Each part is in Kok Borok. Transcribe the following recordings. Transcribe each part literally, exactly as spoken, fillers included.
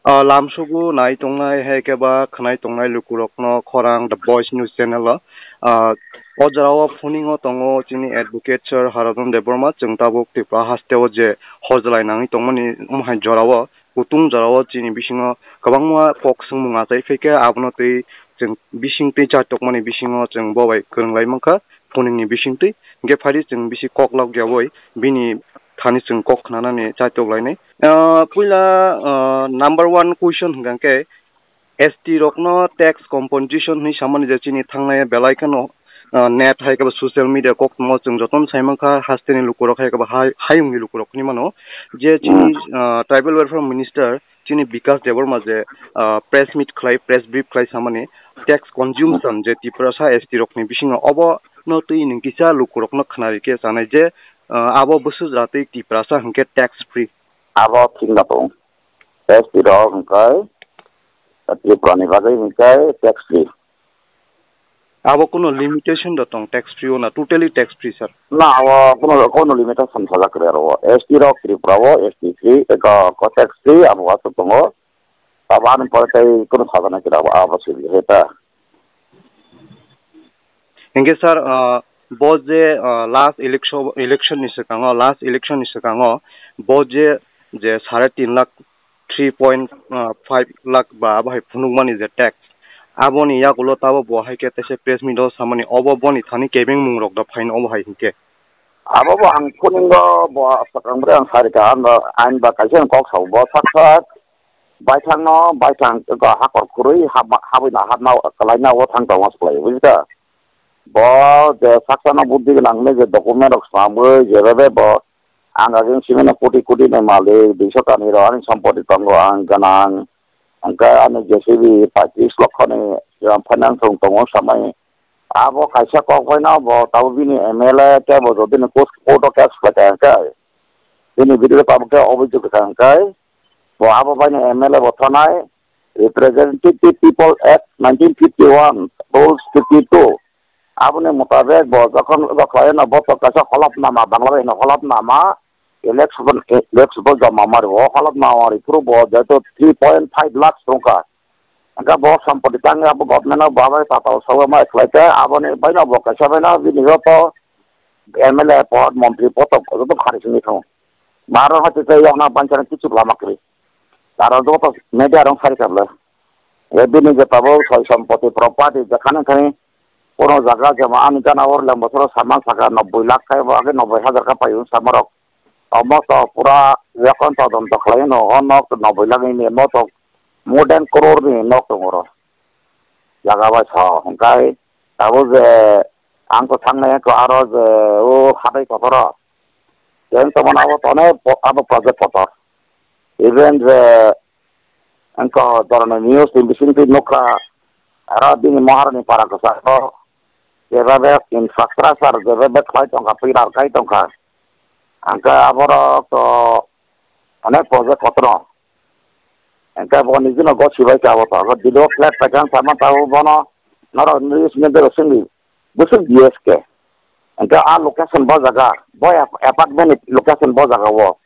Ah, lamsogo nai tongnai, hai khe ba khwnai tongnai lukurokno khorang The Voice News Channel o. Ah, o jorao phoningo tongo chini advocate sir Haradon Debbarma, chwng tabuk Tripura hasteo je hojlai nangwi tongmani, omo hai jorao, kutung jorao chini bisingo kwbangma kok swngmung achai phaikha, abono twi chwng bising twi chaitokmani bisingo chwng bo bai kwrwng lai mankha, phoningni bising twi. Hinkhe phaidi chwng bisi kok lok yaui bini thani chwng kok khnanani chaitok lainai. Ah, puila, ah, number one question hwnkha khe, S T rokno tax compensation hwnwi samani je chini thangnai belai kheno, ah, net hai khe ba social media kok tongo, chwng jotono sai mankha, hasteni lukurok hai khe ba hai, hayungni lukurok hinwi mano je chini, ah, tribal welfare minister chini Bikas Debbarma je, ah, press meet khlai, press brief khlai samani tax consumption je Tiprasa S T rokni bisingo obo no twi nwng kisa lukurokno khnari khe chanai je, ah, abo bwswk jatwi Tiprasa hwnkhe tax free. Abo thik no tong. S T rok hwnkhe Tripura ni bagwi hwnkhe tax free. Abo kuno limitation da tong tax free o na totally tax free, sir? Na, abo kuno, kuno limitation sajak kwrwi aro. S T rok Tripura o S T free, eko, ko tax free abo aswk tongo. Abo ani pore tei kuno sajana kira abo, abo swi heta. Hinkhe sir, ah, bo je, ah, last election, election ni swkango, last election ni swkango, bo je, je sare tin lakh, three point five lakh ba abo hai phunukmani je tax, aboni yagulo tabo bo hai khe teisa press meet o samani obo boni thani kebeng mung rok da phaino obo hai hinkhe. Abo bo ang phuningo bo swkang bre ang sari ka ang ain ba kaisa kok sao bo sak sak. Baithangno, baithang, eko hakor khurui hab-, habwino hapna, kalaina o thang tongo swlai, bujikha? Bo je saksano buddhi gwnang hwnwi je document rok swnamwi, jebebe bo ang ageng simino koti koti ni malik, duiso kanwi rok ani sompoti tongo, ang gwnang, hwnkhe ani J C B paitris lokho ni finance rok tongo samai. Abo kaisa kok baino bo tabuk bini M L A khe bo jodi ni court, court o case khlai kha hwnkhe, bini bidirok tabuk khe obhijog kha hwnkhe, bo abo baino M L A bo thonai, Representative People Act nineteen fifty-one, Rules fifty-two. Aboni mutabek bo jokhon, bo khlaino bo to kaisa holopnama, Bangla bai hino holopnama, election, election bo joma mari, o holopnama ri phuru bo jeto three point five lakh tongkha. Hingke bo sompoti tangwi abo government o babai pata o sawi ma khlai khe aboni baino bo kaisa baino bini joto M L A pod, montri pod to joto khari simi thung. Baro hati tei yokna panchana kichu lama kri. Aro joto media rong sari kable. E bini je tabuk soi sompoti property jekhane khani kono jaga jema ani gana or lem bosoro sama saka nobboi lakh kai bo age nobboi hajar ka paiyung samarok. Omo to pura yakon todonto khlai no o nok nobboi lakh ni mo to more than crore ni nok tong oro. Jaga bai sa hwnkhe tabuk je ang to thangnai khe aro je o hatai kotor o. Jeng tongmani abo tone abo project kotor. Even je Angkho doroni news ni bisingtwi nukha, aro bini Maharani para kwcharo jebebe infrastructure jebebe khlai tongkha, pillar khai tongkha. Angkhe aborok to onek project kotorno. Angkhe bo nijino gosi bai khe abo to. Abo video flat paikha wng sama tabuk bono norok news media rok swngdi. Bwswk B S K. Hingke a location bo jaga, bo ap-, apartment ni location bo jaga o.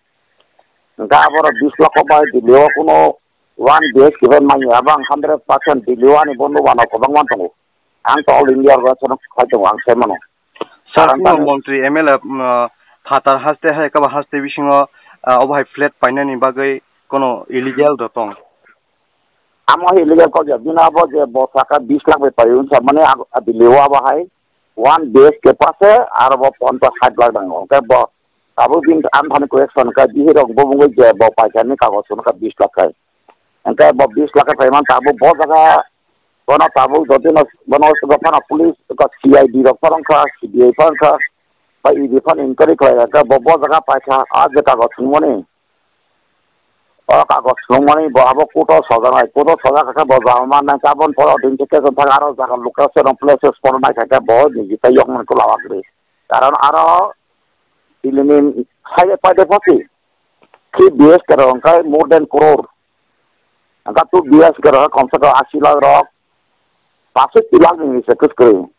Hingke aboro bis lakh bai Delhi o kuno one B H K bai manya, abo ang hundred percent Delhi o ani bondhu bano kwbangma tongo. Ang to all India o khaitongo, ang sai mano. Sir, Karon kuno tamo montri M L A, um, phatar haste hai kaba haste bisingo, ah, obo hai flat painani bagwi kono illegal do tong? Amo hai illegal kok ya, bini abo je bo saka bis lakh bai paio wngkha, mane ag-, a Delhi o abo hai one B H K pase aro bo ponchash sait lakh nango. Hwnkhe bo tabuk bini amphani correction kha, bihirok bo wngwi je bo paikha ni kagoj hwnwi kha bis lakh khai. Hwnkhe bo bis lakh khai paiman tabuk bo jaga bono tabuk jodi no bono phano police ka C I D rok phano wngkha, C B I phano wngkha, ba E D phano inquiry khlai kha, bo bo jaga paikha a je kagoj hwnmani. O kagoj phunukmani bo abo court o sojaknai, court o sojak khe bo jama mannai, tabon poro din khe keson thang aro jaga location o places poro naikha khe bo niji tei yokmani kula wagri. Karon aro pilini hai paide pati three B H K rok hwnkhe more than crore. Hwnkhe two B H K rok khe komse kom ashi lakh rok, pash lakh ni se kwskwrwi.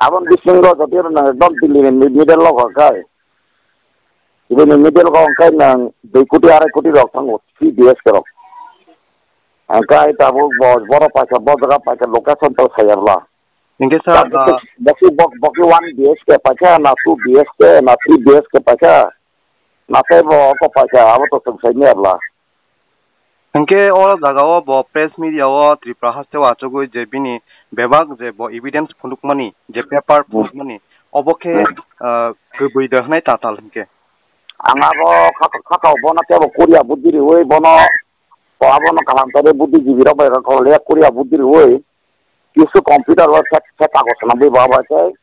Aboni bisingo jodi rok nang ekdom Delhi ni middle o hwnkhe, Delhi ni middle o hwnkhe nang dui koti arai koti rok thango, three B H K rok. Hwnkhe ai tabuk bo, borok paisa, bo jaga paisa location to saya bla. Hwnkhe sir, Tabuk ah, bokhe bok-, bokhe one B H K paisa, na two B H K, na three B H K paisa, na tei bo oko paisa, abo to chwng sai maya bla. Hwnkhe o jaga o bo press media o Tripura haste o achugwi je bini bebak je bo evidence phunukmani, je paper Hmm. phunukmani, obo khe, Hmm. ah, kwbwi da hwnwi tatal hwnkhe. Ang abo khaka, khaka bono tebo Korea buddi riwi bono, o abono kaham tare buddi jibi rok bai rok le Korea buddi riwi kisu computer o set, set kago swnamwi bo bai tei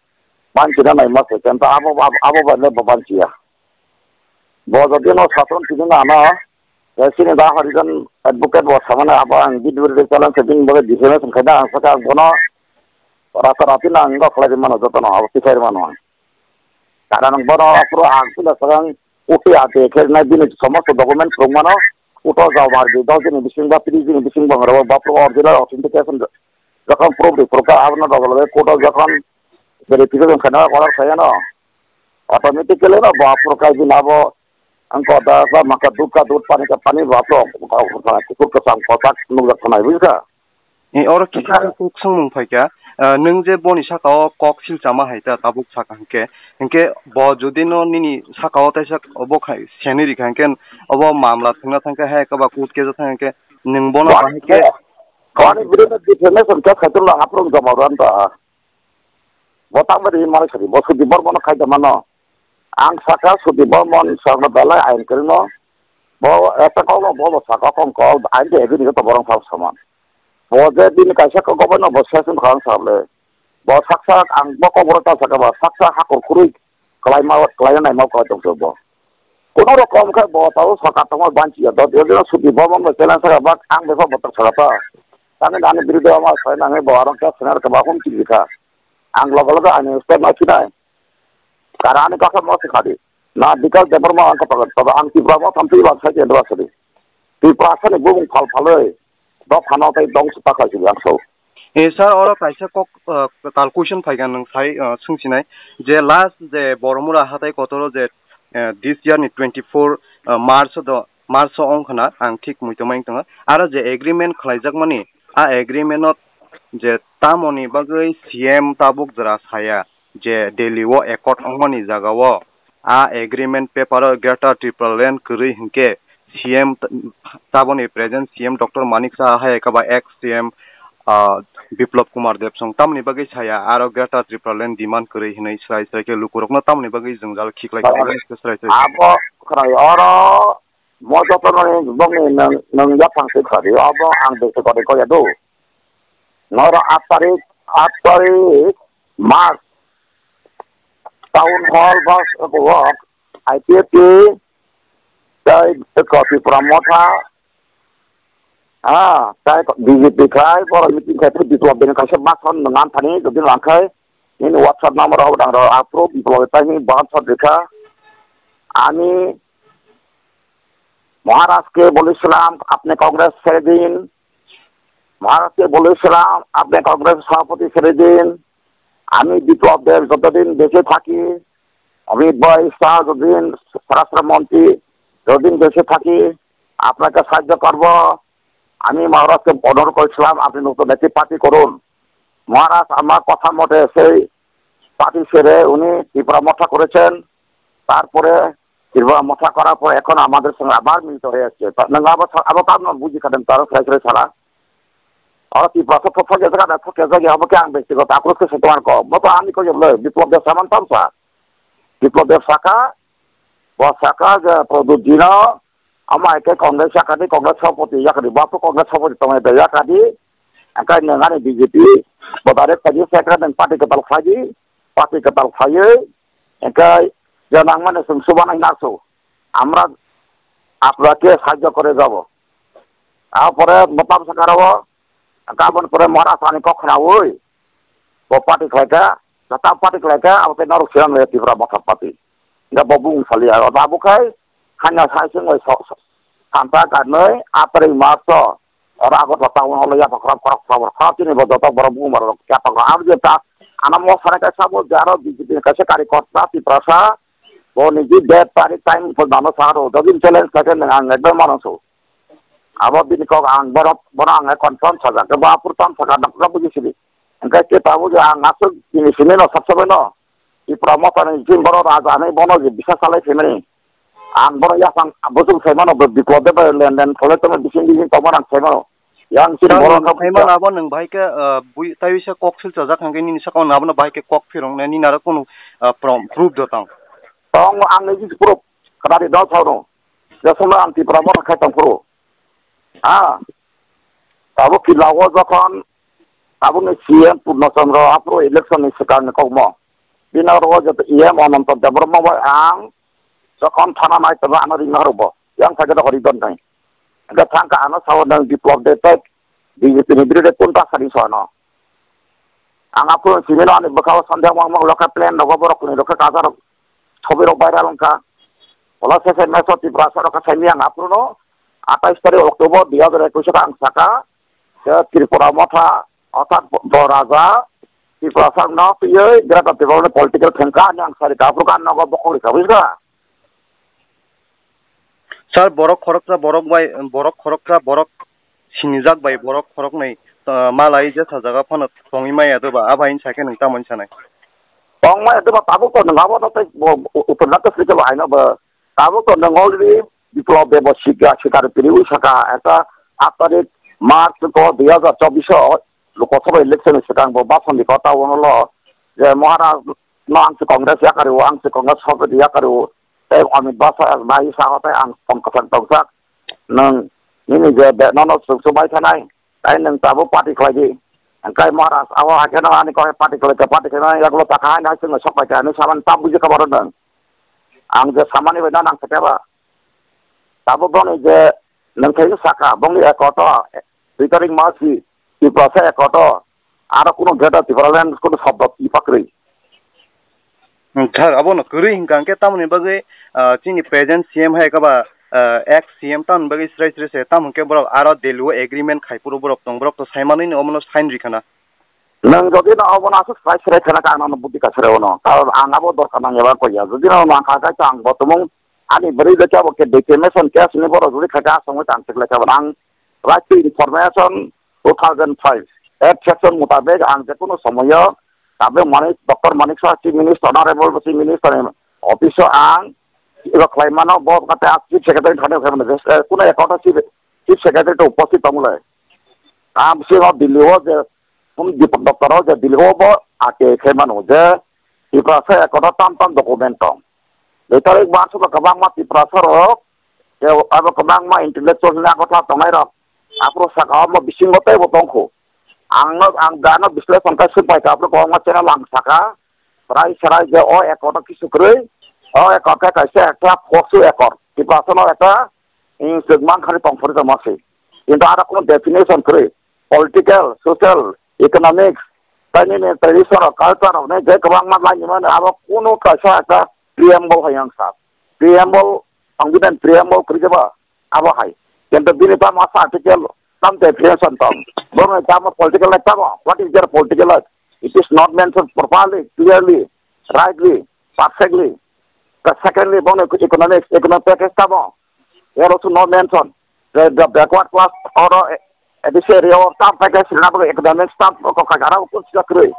banchina naima se tei abo, abo, abo bai le bo banchiya. Bo jodi no sason tini na ano, eh, sini da horijan advocate bo samane abo ang biduri de challenge se bini bagwi defamation khaina ang saka ang bono rata rati na ang khlai mano joto no abo tikhai mano ang. Karon ang bono puro ang pula sakang uti ate khe na bini somosto document rok mano uto jawar di dos din bising ba tris din bising bang ro ba puro original authentication jokhon proof di proof ka abono dogo loge court o jokhon verification khaina order khaina no automatically no ba puro kai din abo Ang kota sa maka dut ka dut pani ka pani ba pro kukur ka sang kotak nukjak thanai bujka. E oro kisa kuk songmung phaikha, ah, nwng je boni saka o kok sil chama hai ta tabuk saka hwnkhe, hwnkhe bo jodi no nini saka o taisa obo khai seni rikha hwnkhe obo mamla thwngna thangkhe hai kaba kut keja thang hwnkhe nwng bono bahai khe Bani bini defamation case khai tong lang aprung joma ran ta. Bo tang bari mani sari bo sudi bor bono khai da mano. Ang saka Sudip Barman sakno belai ain kwrwngno. Bo eta kokno bo bo saka kong kol ain de ebini to borong sab saman. Bo je bini kaisa kok gobono bo session khang sable. Bo saksa ang bo kok borok ta saka ba saksa hakur khurui kwlaima kwlaina naima kwlai tong bo. Kono rokom khe bo tao saka tongma banchi ya dot yodino Sudip Barman bo challenge saka bak ang bepha botok saka ta. Tani dani birudo ama sai nangai bo arong kya senar kaba hum chili kha. Ang logo logo ani step ma chinai. Karani kasa mo sikha di. Na Bikash Debbarma ang kata kata ang Tipra mo thampi ba sai kendra sari. Tipra sani bumung phal phaloi. Dok khana tai dong suta khai sili ang so. E sir, oro kaisa kok, uh, calculation phaiga nwng sai, uh, swngsinai je last je Boromura hatai kotoro je, uh, this year ni twenty four, uh, March do, March o wngkhana ang thik muitomai wngtongo. Aro je agreement khlaijakmani, a agreement o je tamoni bagwi C M tabuk jora saya. Je Delhi o accord wngmani jagao a agreement paper o Greater Tipraland kwrwi hinkhe C M t-, taboni present C M Doctor Manik Saha hai khe ba ex C M, ah, Biplab Kumar Deb song tamni bagwi saya aro Greater Tipraland demand kwrwi hinwi srai srai khe lukurokno tamni bagwi jwngjal khiklai Abo khe srai srai. Abo khwnai oro mo joto noni bongni nwng, nwng yaphang se khadi abo ang dekhe kode koya do. Noro aat tarik, aat tarik March Town Hall bus walk, I P F T, tei eko Tipra Motha, ah, tei B J P khai, boro meeting khai, tei Biplab Debbarma kaisa bus hon nang thani, jodi lang khai, nini WhatsApp number hau dang ro, apro Biplab tei ni bus hon rikha, ani Maharaj ke bole salam, apne Congress chhori din, Maharaj ke bole salam, apne Congress sabhapati chhori din, ami Biplab Deb jotodin beche thaki, Amit Bhai Shah jodin স্বরাষ্ট্র মন্ত্রী, jodin beche thaki, apnake sahajjo korbo, ami Maharaj ke onurodh korshilam, apni notun ekti party korun. Maharaj amar kotha mote sei party sere uni Tipra Motha korechen, tarpore Tipra Motha korar pore ekhon amader songe abar milito hoye ecche. Ta-, nwng abo sa-, abo karon buji kha nwng taro sai sai sala. Oro Tipra sa thok thok jesa kada thok jesa ge abo khe ang bektigoto akrus khe se tomar ko. Bo to ani ko jeblo Biplab Deb saman tamsa. Biplab Deb saka, bo saka je Pradyot Dino, ama hai khe Congress yakadi, Congress sabhapati yakadi, bo to Congress sabhapati tongmani de yakadi. Angkai nwng ani B J P, bo direct khaidi, sekra nwng party kwtal khlaidi, party kwtal khlaiwi, angkai je nangmani chwng chubanai naso, amra apnake sahajjo kore jabo. Apore mwtam sakarao, kabon pore Maharaj ani kok khnaui, bo party khlaika, jata party khlaika, abo tei norok siyan le Tipra Motha party. Ga bo bung sali aro, abo khai, hanya sai sing oi sok, sok, santa kanoi, apre maso, Oro Agartala town hall ya pakhra khorok khorok khorok khorok chini bo joto borok bumar rok ya pakhra abo je ta ana mo sana kaisa bo je aro B J P ni kaisa kari kotha Tiprasa bo niji date tarik time phol dano sa ro jodi challenge khaikhe nwng ang ekdom mano so. Abo bini kok ang bono, bono ang confirm sajak. Bo aphuru tamo sakha, nokha buji sidi. Hingke ke tabuk ang aswk bini simi no sabsabai no. Tipra Motha ni jin bono raja hinwi bono je bisa salai phaimani. Ang bono yaphang bwswk saimano, bo Biplop Deb bai lenden kholai tongma bising bising tongma ang saimano. Yang sini Sir, bono nwng kha saimano abo nwng bahai khe, ah, bui-, taiwi se kok silchajak hwnkhe nini sakao abono bahai khe kok phiroknai nini aro kunu, ah, prom-, proof do tong? Tong ang nini proof khnari do saono. Jasonno ang Tipra Motha khai tongphuru. Ha? Abo kila o jokhon aboni C M Purno Chandra aphuru election ni swkang ni kokmo. Bini oro o joto E M Ananta Debbarma bai ang jokhon thana nai tongo ano ringna rwbo. Yang phai khe dokhor ridon nai. Hingke thangkha ano sao nang Biplop Deb tei B J P ni birodo tun ta sari so ano. Ang aphuru simi no ani bwkha o sonde wng wng lokha plan rogo borok ni lokha kaza rok sobi rok viral wngkha. Ola se se meso Tiprasa rok kha saimi ang aphuru no atais tarik October dui hajar ekwis o ang saka je Tripura Motha orthat bo raja Tiprasa no twiwi Greater Tipraland political thengkha ani ang sari ka aphuru kan nogo bokhok rikha bujiba. Sir, borok khoroksa borok bai, borok khoroksa borok sinijak bai borok khoroknwi, ah, malai jesa jaga phano tongwi maya doba, a bai hinsa khe nwng tamo hinsa nai? Tongmaya doba tabuk to nwng abo to tei bo u-, utorna to sri kebo aino bo. Tabuk to nwng already Biplop Deb bo sikha, sikar piri ui saka, ekta aat tarik March ko dui hajar chobbish o Lok Sabha election ni swkang bo bhasan di kota ono lo je Maharaj no ang se Congress yakari o, ang se Congress sopedi yakari o, tei Amit Basa S bai sa o tei ang tong kwchang tongsak. Nwng nini je be-, nono chwng chwng bai thanai, tei nwng tabuk party khlai di. Hingkai Maharaj abo hai kheno ani kok party khlai kha, party khlai nang yaklo ta kha hai nai chwngno sok pai kha hinwi samani ta buji kha borok nwng. Ang je samani bai no nang kha khe ba. Tabuk boni je nwng thaiwi saka bongni ekoto dui tarik March ni Tiprasa ekoto aro kuno Greater Tipraland kuno sobdo ipakrwi. Hmm, sir, abono kwrwi hwnkha hwnkhe tamoni bagwi, ah, chini present C M hai khe ba, ah, ex C M tamoni bagwi srai srai se, tamo hwnkhe borok aro Delhi o agreement khai phuru borok tong, borok to sai manwi no omono sign rikha na. Nwng jodi no obono aswk srai srai khana kha, ang nono buti kaisa rw ono. Karon ang abo dorkar nang eba koi ya. Jodi no nang kha khe ang bo tumung ani bwrwi le khe abo khe defamation case ni borok jodi kha khe aswk wngwi tang sik le khe ang Right to Information two thousand five Act section mutabek ang je kono somoyo tabuk Manik, Doctor Manik Saha Chief Minister, Honorable Chief Minister ni office o ang eba khlai mano, bo kate ang Chief Secretary thani khlai mano, je, eh, kuno account o Chief, Chief Secretary to uposthit tong le. Ang bisingo Delhi o je, um, Deepak Doctor o je Delhi o bo ake khlai mano je, Tiprasa account o tam tam document tong. Dui tarik bo aswk kwbangma Tiprasa rok, je abo kwbangma intellectual hwnwi Agartala tongnai rok, aphuru saka omo bisingo teibo tongkhu. Ang no, ang gana bisleshon khe swk pai kha, aphuru kwbangma channel ang saka, rai sarai je o account o kisu kwrwi, o account khe kaisa ekta phosu account. Tiprasa no ekta, ing, swk man khani tong phuru tongma se. Kintu aro kuno definition kwrwi, political, social, economics, tai nini tradition rok, culture rok, nini je kwbangma lainimani abo kuno kaisa ekta preamble hai ang sa. Preamble, Sanbidan preamble kwrwi khe ba abo hai. Kintu bini tamo asa article, tam definition tong. Bono tamo political life tamo, what is their political life? It is not mentioned properly, clearly, rightly, perfectly. Secondly, bono economics, economic package tamo. There also no mention. The, the backward class or, eh, this area or tam package sina bo economic tam ko ka gara ko sila kre.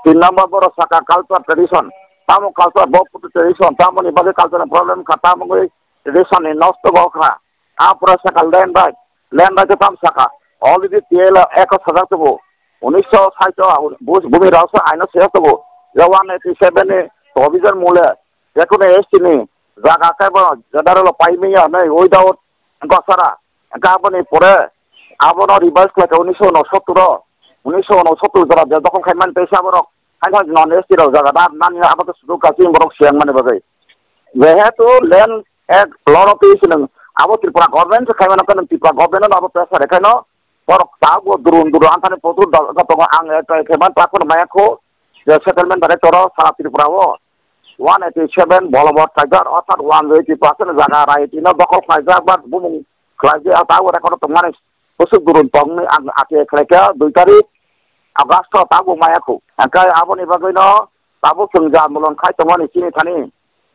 Tin number boro saka culture tradition. Tamo culture bo putu tradition, tamo ni bagi culture problem kha, tamo goi tradition ni nosto bo kha. A pura saka land right. Land right tam saka. Already T L F ek sajak tubu. Unisho saito bus bumi rao sa aino se tubu. Ya one eighty seven ni provision mule. Jekunu S T ni jaga khe bo general o pai manya hinwi without gosara. Hwnkhe aboni pore abono revise khlai kha unisho unosottor o. Unisho unosottor jora je dokhol khai mani tei se aborok haino non S T rok jaga da nani abo khe sudu kachi borok siyang mani bagwi. Jehetu land act law no twi se nwng abo Tripura government se khai mano khe nwng Tripura government no abo pressure khaino borok tabuk bo durun durun anthani potur da-, da tongo ang try khai man ta phano maya kho je settlement director o sara Tripura o. One eighty seven bolobot khlaijak, orthat one eighty percent jaga raitino dokhol khlaijak, ba bumung khlaijak, abo record tongmani bwswk durun tongni ang ake khlaikha dui tarik August o tabuk maya khu. Hwnkhe aboni bagwino tabuk chwng je andolon khai tongmani chini thani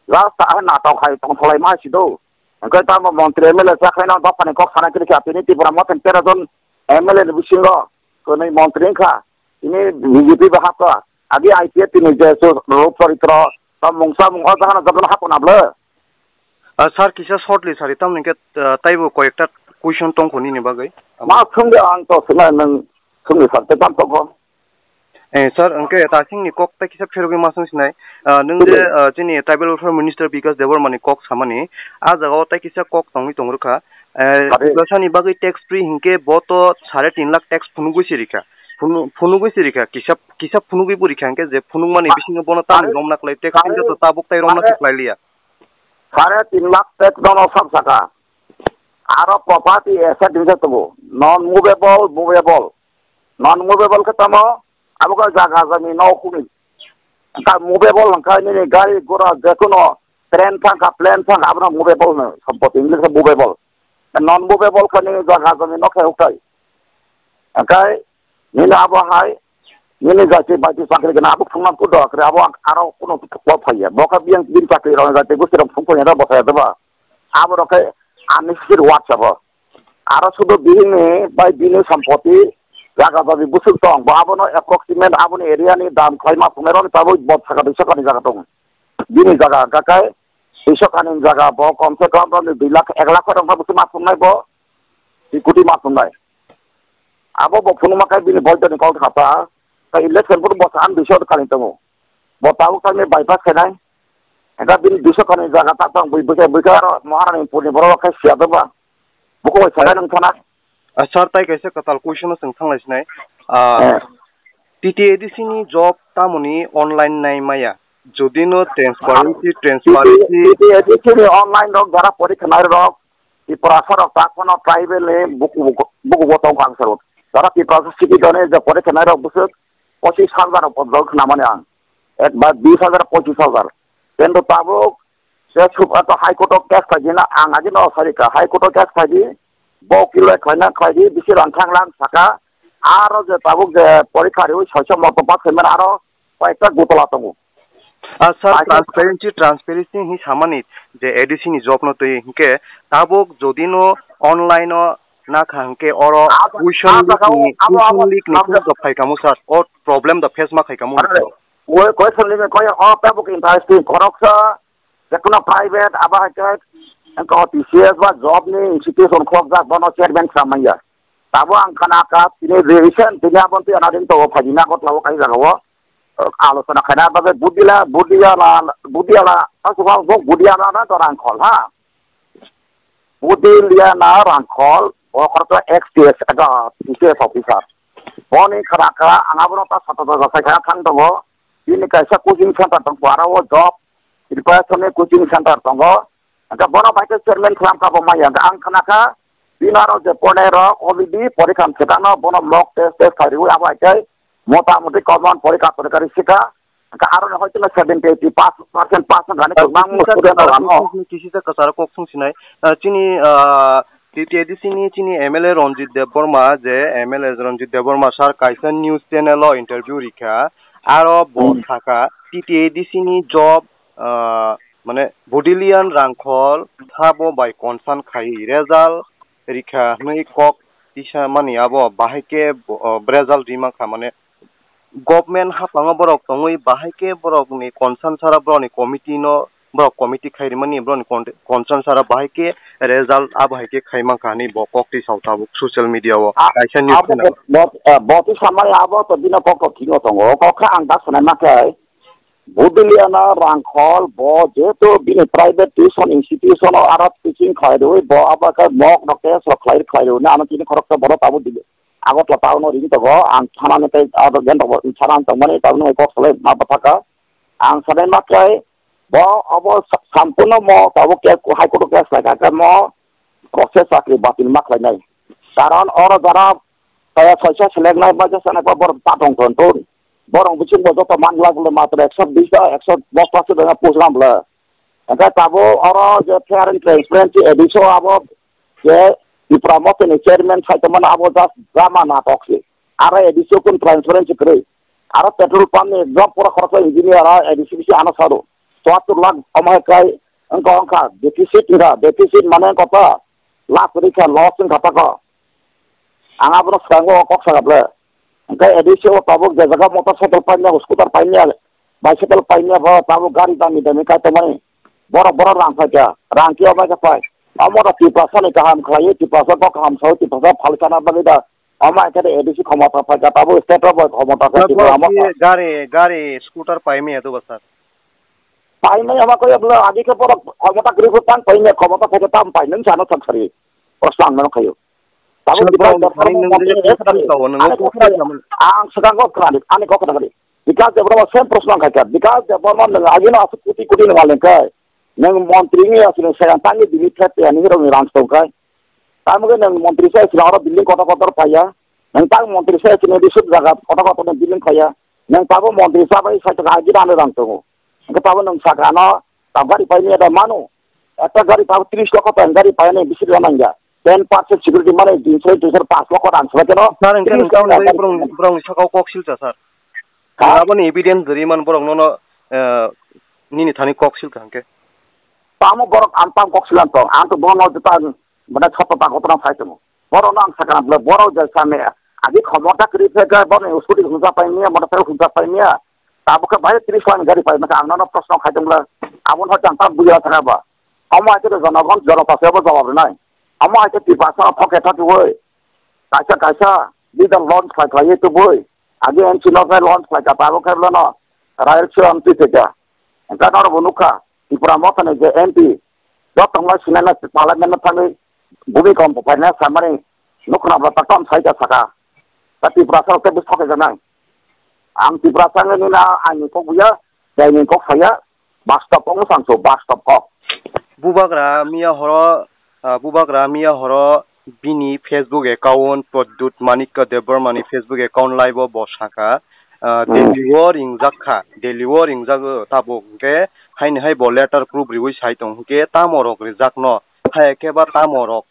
last ta natok hai tongtholai ma sido. Hwnkhe tamo montri M L A chakhai no dophani kok sana kiri kha, tini Tipra Motha ni tero jon M L A ni bisingo kwnwi montri wngkha, tini B J P bo hapkha. Agi I P F T ni je su-, rup choritro, tamo mungsa mung o jahano jotono hapkha na bwle? Ah, sir, kisa shortly sari, tamni hwnkhe, ah, taibo koyekta question tongkho nini bagwi. Ma swngdi ang to swngna nwng swngdi sir, tei tam tongkho. Eh, sir, hwnkhe ta singni kok tei kisa pherogwi ma swng sinai. Ah, nwng je, Swngdi. Ah, chini Tribal Welfare Minister Bikash Debbarma ni kok samani, ah jaga o tei kisa kok tongwi tong rwkha. Eh, Ade. Tiprasani bagwi tax free hinkhe bo to sare tin lakh tax phunugwi si rikha. Phunu-, phunugwi si rikha. Kisa, kisa phunugwi bo rikha hinkhe je phunukmani Ah, bisingo bono tamni sare, romna khlai tax sare, singkhe to tabuk tai romna sare, khlai liya. Sare tin lakh tax dono sab saka. Aro property asset hinsa tongo. Non movable, movable. Non movable khe tamo, abo khe jaga jami no hwnwi. Wngkha movable wngkha nini gari gura jekono train thangkha, plane thangkha, abono movable hwno, sompoti English o movable. Non movable khe nini jaga jami no khe hukthai. Wngkha nini abo hai, nini jati baiti chakri gana abo thangna kudo kre abo aro kuno kok phaiya. Bo khe biyang bini chakri rok jati gusti rok thung phaiya da bosaya da ba. Abo rok khe unnecessary work sabo. Aro sudu bihini bai bini sampoti jaga jabi busuk tong, bo abono approximate aboni area ni dam khlaima thungnai rok ni tabuk bo saka dui saka ni jaga tong. Bini jaga hwnkha khe dui saka ni jaga bo kom se kom rok ni dui lakh ek lakh rok no busuk ma thungnai bo, dui koti ma thungnai. Abo bo phunukma khe bini boido ni kok kha ta, ta election photo bo sa an dui saka ni tongo. Bo tabuk tamni bypass khainai. Hwnkha bini dui saka ni jaga ta tong bui bui khe bui khe aro Maharani purni borok khe siya doba. Buko bai sakai nung thana. Ah, sir, tai kaisa kwtal question no chwng thanglai sinai. Ah, Eh. T T A D C ni job tamoni online nai maya. Jodi no transparency, transparency. T T A D C ni online rok jara porikha nai rok, Tiprasa rok tak phano tribal ni buku, buku, buku bo tong kang saro. Jara Tiprasa city done je porikha nai rok busuk pochis hajar rok pojok khna mani ang. Ek ba bis hajar, pochis hajar. Kento tabuk Se sub ato High Court o case khaidi na, ang agi no sari ka High Court o case khaidi, bo kilo khlaina khlaidi, bisi rang thang lang saka, aro je tabuk je porikha riwi soiso moto pass khaimani aro koyekta gutala tongo. Ah, sir, High Court transparency, transparency hi samani je A D C ni job no twi hinkhe tabuk jodi no online o nakha hinkhe oro Abo, question abo, leak ni, abo, abo, question leak ni abo, problem da phaikamo sir, o problem da face ma khaikamo. Are, o question leak ni koi o tabuk interesting khoroksa, Jekono private abo hai khe wngkha T C S ba job ni institution khulokjak, bono chairman kha manya. Tabo ang khana kha tini recent tini abo twi ana ring tongo phaidi na Agartala o kaisa jaga o, alochona khaina bagwi Budila, Budiyala, Budiyala, aswk ang bo Budiyala na to Rangkhol ha. Budiliana Rangkhol, bo khoroksa ex T S, aga T C S officer. Boni khana kha ang abono ta sata jaga sai kha thang tongo. Bini kaisa coaching center tong, aro o job preparation ni coaching center tongo. Hwnkhe bono bai khe chairman khwlam kha bo maya. Hwnkhe ang khna kha, bini aro je pornai rok already porikha swkangno bono mock test test khai rwi abo hai khe mota moti common porikha torikha rwi sikha. Hwnkhe aro ni hoito seventy eighty percent pass wngkha ni kwbangma student rok ano. Kisi ta kwcharo kok sung sinai. Ah, chini, ah, T T A D C ni chini M L A Ranjit Debbarma, je M L A Ranjit Debbarma sir kaisa news channel o interview rikha. Aro bo Hmm. sakha, T T A D C ni job, ah, mane Budilian Rangkhol sabo bai concern khai result rikha hwnwi kok tisa mani abo bahai khe bo, o, result rima kha mane government haphango borok tongwi bahai khe borokni concern sara borokni committee no borok committee khai rimani borokni con-, concern sara bahai khe result abo hai khe khai mankha hinwi bo kok twi sao tabuk social media o A-, kaisa news abo channel. Bo, bo, eh, bo twi samani abo to bino kok to thwino tongo. Kok kha ang da sanai mankhe Budiliana Rangkhol bo jehetu bini private tuition institution o aro teaching khlai rwi bo abo khe mok rok test rok khlai khlai rwi ano tini khoroksa borok abo di-, Agartala town o ring tongo ang thana ni tei abo gen rok bo thana tongmani tabuk nung kok salai ma bwtha kha ang sanai ma khlai bo abo sa-, sampurno mo tabuk ke High Court o case lai kha khe mo kok se chakri batil ma khlai nai karon oro jara kaya soisa selek nai ba jesa nai ba borok ta tong ton ton. Borok bisingo joto man glak le matro ekso bis ta, ekso dos ta se post lam le. Hwnkhe tabuk oro je fair and transparency A D C o abo je Tipra Motha ni chairman sai tongmani abo just drama natok se. Aro A D C o kun transparency kwrwi. Aro petrol pump ni ekdom pura khoroksa engineer aro A D C bisi ano saro. Chuattor lakh omo hai khlai Wngkha, wngkha, deficit wngkha, deficit mane wngkha ta, last rikha, loss wngkha ta ko. Ang abono swkango o kok sakha ble. Hwnkhe A D C o tabuk je jaga motorcycle paimya, scooter paimya, bicycle paimya bo tabuk gari dami dami kai tongmani. Borok, borok rang phaikha, rang khe omo khe phai. Omo da Tiprasa ni kaham khlaiwi, Tiprasa kok kaham sawi, Tiprasa phal sana bagwi da. Omo hai khe A D C khomota phaikha, tabuk state o bo khomota khe Tipra omo khe. Gari, gari, scooter paimya do ba sir? Paimya ama khe bwla agi khe borok khomota kwrwi khe tang paimya, khomota phaikha tam paimya wngsa ano thang sari. Proshno ang nano khaio. Tabuk Sir, Tiprasa borok ni thani nwng je kok kha tong, nwng ani kok kok kha tong. Ang swkango khna di, ani kok khna di. Bikas Debbarma same proshno ang khaikha. Bikas Debbarma nwng agino aswk koti koti ni malik khe. Nwng montri wngwi aswk nwng segan tangwi bini flat tei ani hirok ni rang tong khai. Tamo khe nwng montri se aswk oro building kotor kotor paiya. Nwng tang montri se aswk nwng bisuk jaga kotor kotor ni building paiya. Nwng tabo montri chabai sai tong agino ano rang tongo. Hwnkhe tabo nwng saka ano, tamo gari paimya da mano. Ekta gari tabo tris lokho pai, gari paimya bisi rang nangya. Ten percent security mane tin soi, tin soi paanch lokho rang soi keno. Sir, hwnkhe tris nwng lokho tamo gari borong, borong saka o kok silcha, sir. Ha? Nwng aboni evidence dori man borok nono, eh, nini thani kok silkha hwnkhe. Tamo borok ang tam kok silang tong. Ang to bono juta bana chhoto ta gotona phai tongo. Borok no ang sakha bwle borok je sami agi khomota kwrwi phe khe bono scooty hwnsa pai miya, motorcycle hwnsa pai miya. Tabuk khe bai tris lakh ni gari pai masa ang nono proshno khai tong bwle. Aboni hoi ang tam buya thangya ba. Omo hai khe jonogon, jonota se bo jawab rwnai. Omo hai khe Tiprasa no thoke thoke oi. Kaisa kaisa leader launch khlai khlai tubui. Agi M C no khe launch khlai ka tabuk khe bwle no. Rail se ang twi se kha. Engka norok bo nukha. Tipra motha ni je M P. Joto no sinai na parliament no thangwi bumi kom bo paina samani nukhna bwla ta tom sai ka saka. Ta Tiprasa rok tei bwswk khe janai. Ang Tiprasa wngwi nini na ani kok buya, tei ni kok saya, bastop kok no samso, bastop kok. Bubagra miya horo, ah, Bubagra miya horo bini Facebook account Pradyut Manikya Debbarma ni Facebook account live o bo saka, ah, Hmm. Delhi o ringjak kha, Delhi o ringjak, eh, tabuk hwnkhe haini hai bo letter proof riwi sai tong hwnkhe tamo rok rijak no, hai khe ba tamo rok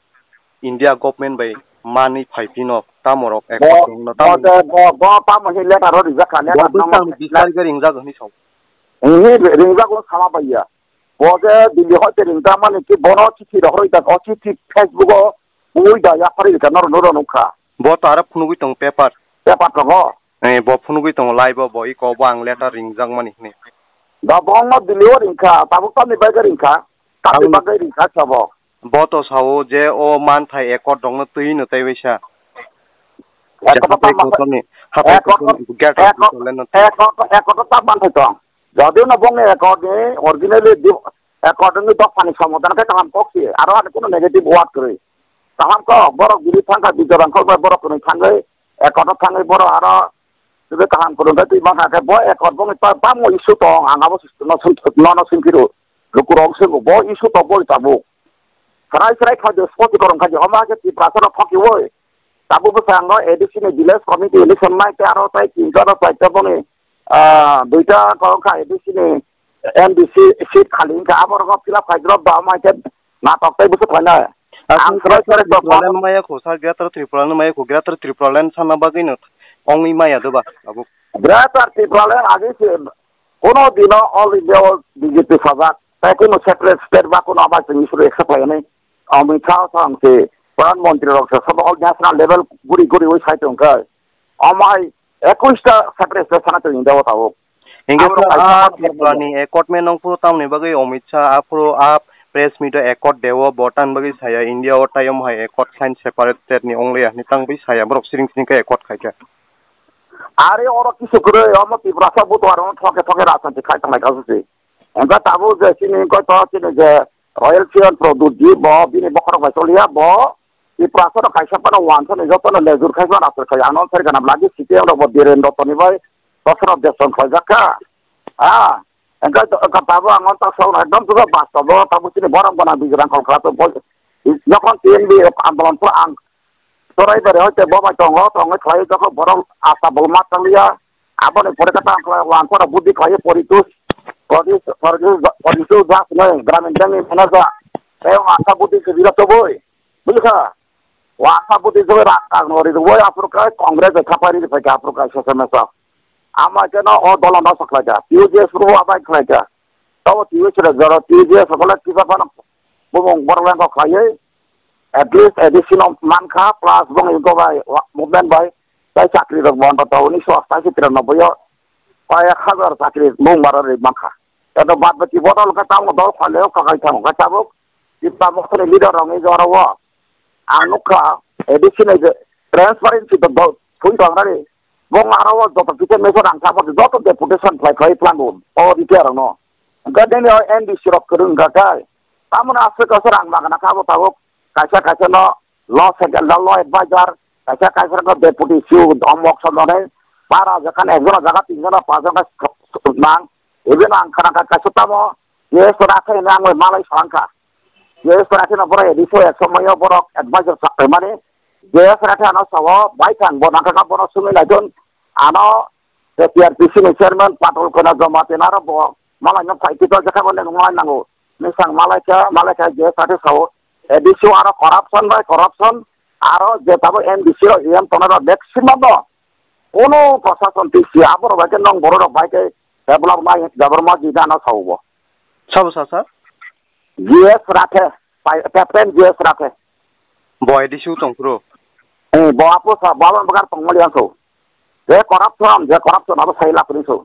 India government bai manwi phai phino tamo rok Bo, ekor tongno bo tamo je, bo, bo tamo hi letter o rijak kha, bo letter bwsang tamo ni bisai khe ringjak hwnwi sao. Hwnwi ringjak o sama bai ya. Bo je Delhi hoi te ringjak mani ki bono chithi rohorwi jak o chithi Facebook o ui da yapharwi rikha noro noro nukha. Bo to aro phunugwi tong paper. Paper tongo. Eh, bo phunugwi tongo live o bo iko bo ang letter ringjak mani hwnwi. Da bo wngma Delhi o ringkha, tabuk tamni bagwi ringkha. Tamni Ang bagwi ringkha sabo. Bo to sao je o manthai accord rokno twi no tei waisa. Accord Hathai tamo, kotorni, hathai accord, kotorni, gate accord, kotorni no twi. Accord, accord ta manthai tong. Jodi no bongni accord ni originally di-, accord ni dophani somodan khe kaham kok si. Aro ani kuno negative word kwrwi. Kaham kok, borok bini thangkha Bijay Rangkhol bai borok kwrwi thangwi, accord o thangwi borok aro tei kaham kwrwng khe twi mankha khe bo accord bongni ta-, tamo issue tong, ang abo no, no, no singkhiru. Lukurok se bo issue tok bo tabuk. Srai srai khajo spoti korong khajo homa khe Tiprasa rok phoki woi. Tabuk bwskango A D C ni village committee election nai tei aro tai tinta rok chaita boni, ah, duita korong kha A D C ni M D C seat khali wngkha abo rok fill up khai drop ba homa khe natok tei bwswk khlainai. Ang Aswk srai srai Greater tok Tripura Land maya kho, sa Greater Tripura Land maya kho, Greater Tripura Land sanna bagwi no ongwi maya doba tabuk. Greater Tripura Land agi se Kono dino all India o B J P sajak, tei kono separate state ba kono ama chwng isuru accept khlainai. Amit Shah sa ang se, Pradhan Mantri rok se, sobo all national level guri guri oi sai tong khe. Amai ekwis ta separate state sana tong India o tabuk. Hingke Abo sir, kaisa a ma Tripura ni accord me nong phuru tamni bagwi Amit Shah, aphuru a press meet o accord dewo, bo tan bagwi saya India o tayom hai accord sign separate state ni ongle ya, ni tang bagwi saya borok siring siring khe accord khai khe. Are oro kisu kwrwi, omo Tiprasa butuar ono thoke thoke rajniti khai tonglai kasu se. Engkha tabuk je chini engkha to chini je Royal Shiyon Pradyut ji bo bini bokhorok bai choliya bo Tiprasa rok kaisa phano wansani jotono lejur khai phano aswk khai ano sai kana lagi C P M rok bo Biren Dotto ni bai Dosarot Deshmukh khlaijak kha. Ha, engkha to, engkha tabuk ang o tak sao ekdom puja bastobo tabuk chini borok gwnang Bijay Rangkhol kha to bo jokhon T N B andolon pho ang Torai bare hoite bo bai tongo, tongo khlai jokho borok asa bolma tangliya. Aboni pore khe tang khlai wansara budi khlai poritus, poritus, poritus, poritus das noi gramin jani manager. Tei asa budi ke bila toboi. Bulikha. Wasa budi jobai ra kang nori roi apur kai Congress de khapari de phai apur kai sasa masa. Ama keno o dola no saklaja. P U J S ro abai khlaja. Abo T U S rok jora T U S rok le kisa phano bumung borok lengkok khlaiwi at least A D C no mankha, plus bongni bai wa-, movement bai tai chakri rok bo anto unisho astashi tiranoboi o koi ek hazar chakri bumung bara rwi mankha. Edo bad baki bodol khe tamo dol khaleo kakai tamo khe tabuk Tipra Mothani leader rokni jorao ang nukha A D C ni je transparency bo bo thwi tongnani. Bo aro o joto ticket mesa rang thamo joto deputation khlai khlai plango o rikya rokno. Hwnkhe nini o N D C rok kwrwng wngkha khe tamoni aswk aswk rang magana kha bo tabuk kaisa kaisa no law second law advisor kaisa kaisa no deputy C E O omok somno nai para jaga ekjon jaga tinjon pajon nang. Even ang khana kha kaisa tamo J S Rathe hwnwi ang bai malai sa wngkha. J S Rathe no borok A D C o ek somoio borok advisor sa-, mane J S Rathe ano sao bai thang bo nangkha bono sumui naidun ano T R P C ni chairman Patul Kona Jamatia aro bo malai no phai tito jakha bo nang malai nango. Misang malai kha, malai kha J S Rathe sao A D C o aro corruption bai corruption aro je tabo M D C o E M tongnai rok maximum no kono prosason twi si aborok bai khe nong borok rok bai khe develop nai develop ma di dano sao bo. Sabo sa, sir? G S Rathe, pai-, Captain G S Rathe. Bo A D C o tong phuru? Eh, bo apo sa, bo abo bakar tong mali ang so. Je corruption, je corruption abo sai la puri so.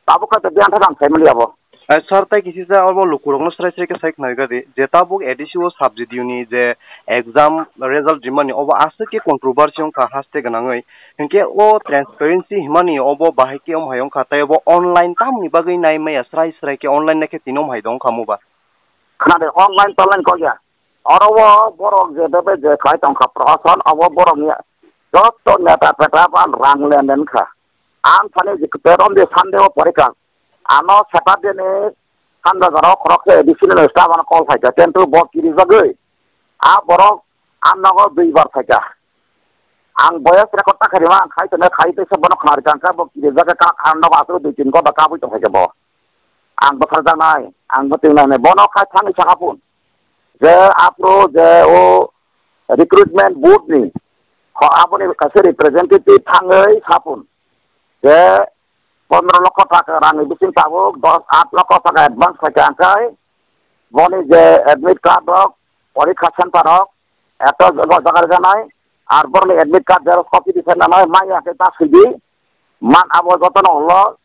Abo kha te biyan thang sai mali abo. Eh, sir, tai kisi sa abo lukurokno srai srai khe sai khnai gadi. Je tabuk A D C o subject unit je exam result rimani obo aswk khe controversy wngkha haste gwnangwi. Hinkhe o transparency himani obo bahai khe omo hai wngkha, tei obo online tamni bagwi nai maya srai srai khe online naikhe tini omo hai dong kha muba. Khna de, online tolai kok ya. Oro o borok je bebe je khlai tong kha prohoshan, obo borok ni joto neta peta ba rang lenden kha. Ang thani je perom de Sunday o porikha. Ano Saturday ni sanda jora o khorok se A D C ni staff ano call khai kha. Kintu bo kiri jagwi. A borok ang nogo dui bar phaikha. Ang voice record ta khairima, ang khai tongo, khai tei se bono khna rikha, ang khe bo kiri jaga ka, ang nogo aswk dui tin ghonta kabui tong phaikha bo. Ang bwsarjaknai, ang mwtwingnai, bono khai thangwi sakha phun. Je aphuru je o recruitment board ni, ho aboni kaisa representative thangwi sa phun. Je pondro lokho taka rangni bising tabuk dos, aat lokho taka advance phaikha, ang khai boni je admit card rok, porikha center rok, eto jaga rwjanai, ar borokni admit card xerox copy di phaina nai, manya khe ta sidi, man abo jotono ulo,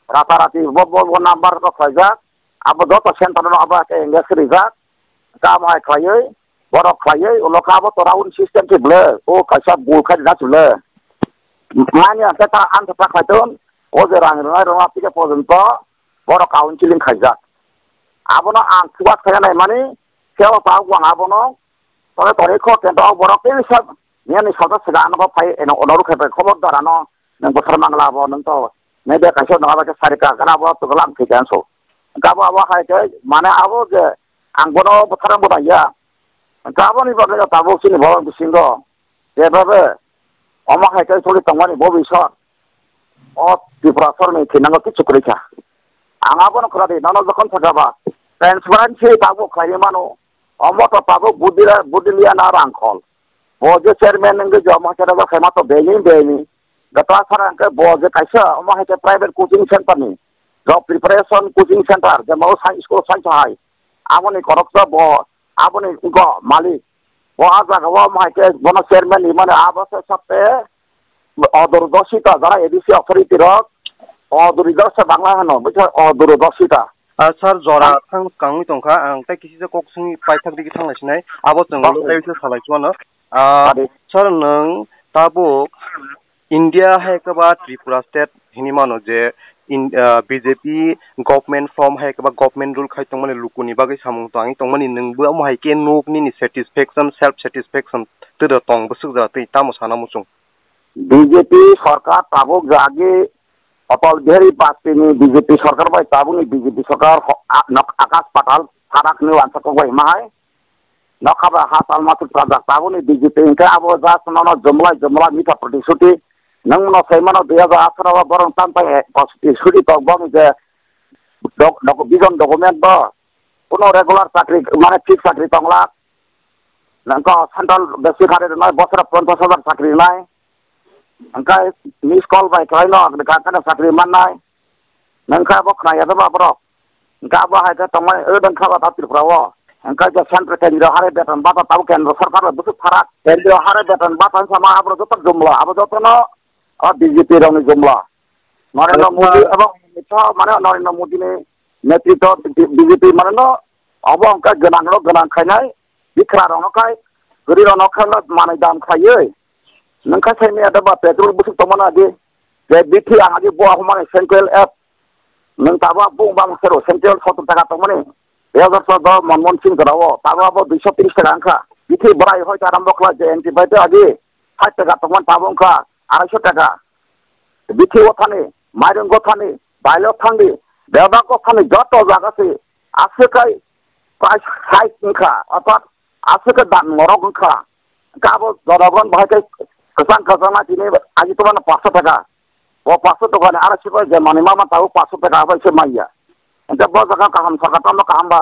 rata rati bo, bo, bo number rok khlaijak, abo joto center no abo khe engage rijak, kam hai khlaiwi, borok khlaiwi, ulo khe abo to round system khe ble, o kaisa bul khai rijak ble. Manya khe ta ang khe ta khlaiton, o je rang rwnai rwna tike porjonto, borok counseling khaijak. Abono ang chuba khaina nai mani, kebo ta wang abono, tore tore kho kento borok tei sa, niyani soda sega ano phai eno ono rukhe bai khobor dara no, nang bwthar mangla abo nang to, nai de kaisa no aba khe sari ka kana abo to lam khe janso. Gabo abo hai khe, mane abo je, ang bono bwthar ang bo ya. Gabo ni bagwi tabuk sini borok bisingo, je babe, omo hai khe choli tongmani bo bisor. O Tripura sorni thinango kichu kwrwi kha. Ang abono khwna di, nono jokhon sakha ba, transparency tabuk khlaiwi mano. Omo to tabuk budila-, budiliya na rangkhol. Bo je chairman wngwi je omo khe rajak khaima to beni, beni. Gata sara hwnkhe bo je kaisa omo hai khe private coaching center ni. Job preparation coaching center, jemon o science school science hai. Aboni koroksa bo, aboni wngkha malik. Bo a jaga o omo hai khe bono chairman ni mane abo se satte odordoshita jara A D C authority rok odordoshita bangla hano, bujo odordoshita. Ah, sir, jora thang kangwi tongkha, ang tei kisi kok singwi paithak digi thang lai sinai, abo chwng lo tei se salai chuano. Ah, sir, nwng tabuk India hai khe ba Tripura state hini mano je in, ah, B J P government form hai khe ba government rule khai tongmani lukuni bagwi samung tangwi tongmani nwngbo omo hai khe nuk nini satisfaction, self satisfaction twida tong bwswk jora twi tamo sana muchung. B J P sarkar tabuk jagi Atal Bihari Vajpayee ni B J P sarkar bai tabukni B J P sarkar ho-, a-, nok akas patal farak ni wansa kok bai ma hai. Nokha bai ha talma suk pajak tabukni B J P hingke abo just nono jumlai jumlai mitha protisuti. Nang no sai mano dui hajar atharo o borok tam pai he, protisuti kok bom je dok-, dok-, vision document bo. Kuno regular chakri, mane fix chakri tongla. Nangkha central besi khari rwnai bosora ponchash hajar chakri nai. Angkha miss call bai khlai no, angkha kana chakri mannai. Nangkha bo khnaya da ba borok. Hingke abo hai khe tongmani, o dong kha ba ta Tripura o. Hingke je central kendriyo hare beton bata tabo kendro sarkar bai bwswk pharak. Kendriyo hare beton bata wngkha ma abo joto jumla, abo jotono o B J P rokni jumla. Narendra Modi abo mane Narendra Modi ni netritwo B J P mane no abo hingke gwnang rok gwnang khainai, bikra rok no khai, kwrwi rok no khai no manwi dam khaiwi. Nwng kha sai manya da ba petrol bwswk tongmani agi. Je bithi ang agi bo ahumani central app. Nwng tabo bung bang sero central sottor taka tongmani. Dui hajar choudo Manmohan Singh jora o tabo abo duiso tris taka wngkha. Bithi bwrai hoi ta arambo khlai je N T bai te agi sait taka tongmani tabo wngkha arai so taka. Bithi o thani, mairung o thani, dailo thangdi, bebak o thani joto jaga se aswk kai price hike wngkha, orthat aswk khe dam norok wngkha. Hingke abo jonogon bahai khe kwchang kwchang na tini agi tongmani paanch sho taka. O paanch sho taka ni aro sipai je manwi mama tabuk paanch sho taka bai se manya. Hingke bo jaga kaham sarkar tamo kaham ba.